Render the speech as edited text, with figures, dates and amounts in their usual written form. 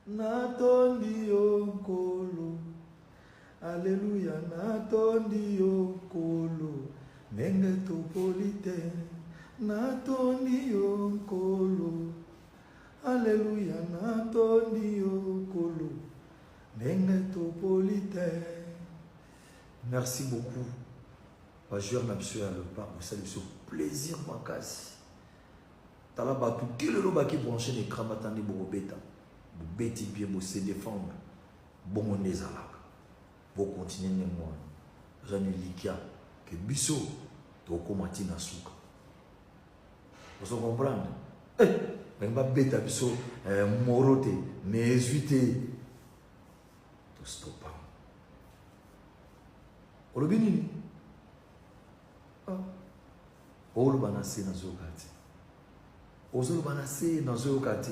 Natondi yo Nkolo, Alleluia, natondi yo Nkolo, ndenge topoli te. Natondi yo Nkolo, Alleluia, natondi yo Nkolo, ndenge topoli te. Merci beaucoup ba joueurs na biso ya Leopard, bosali biso plaisir makasi. Tala bato ti lelo baki branche na écran batandi bokobeta bobeti bien bose défendre bongo nde ezalaka bokontinue ndenge wana toza na elikya ke biso tokokoma ti na suka ozo comprendre eh, balingi babeta biso eh, moro te mais ezwi te tostopa olobi nini ah. Oloba na se nazoyoka te. Ozoloba na se nazoyoka te.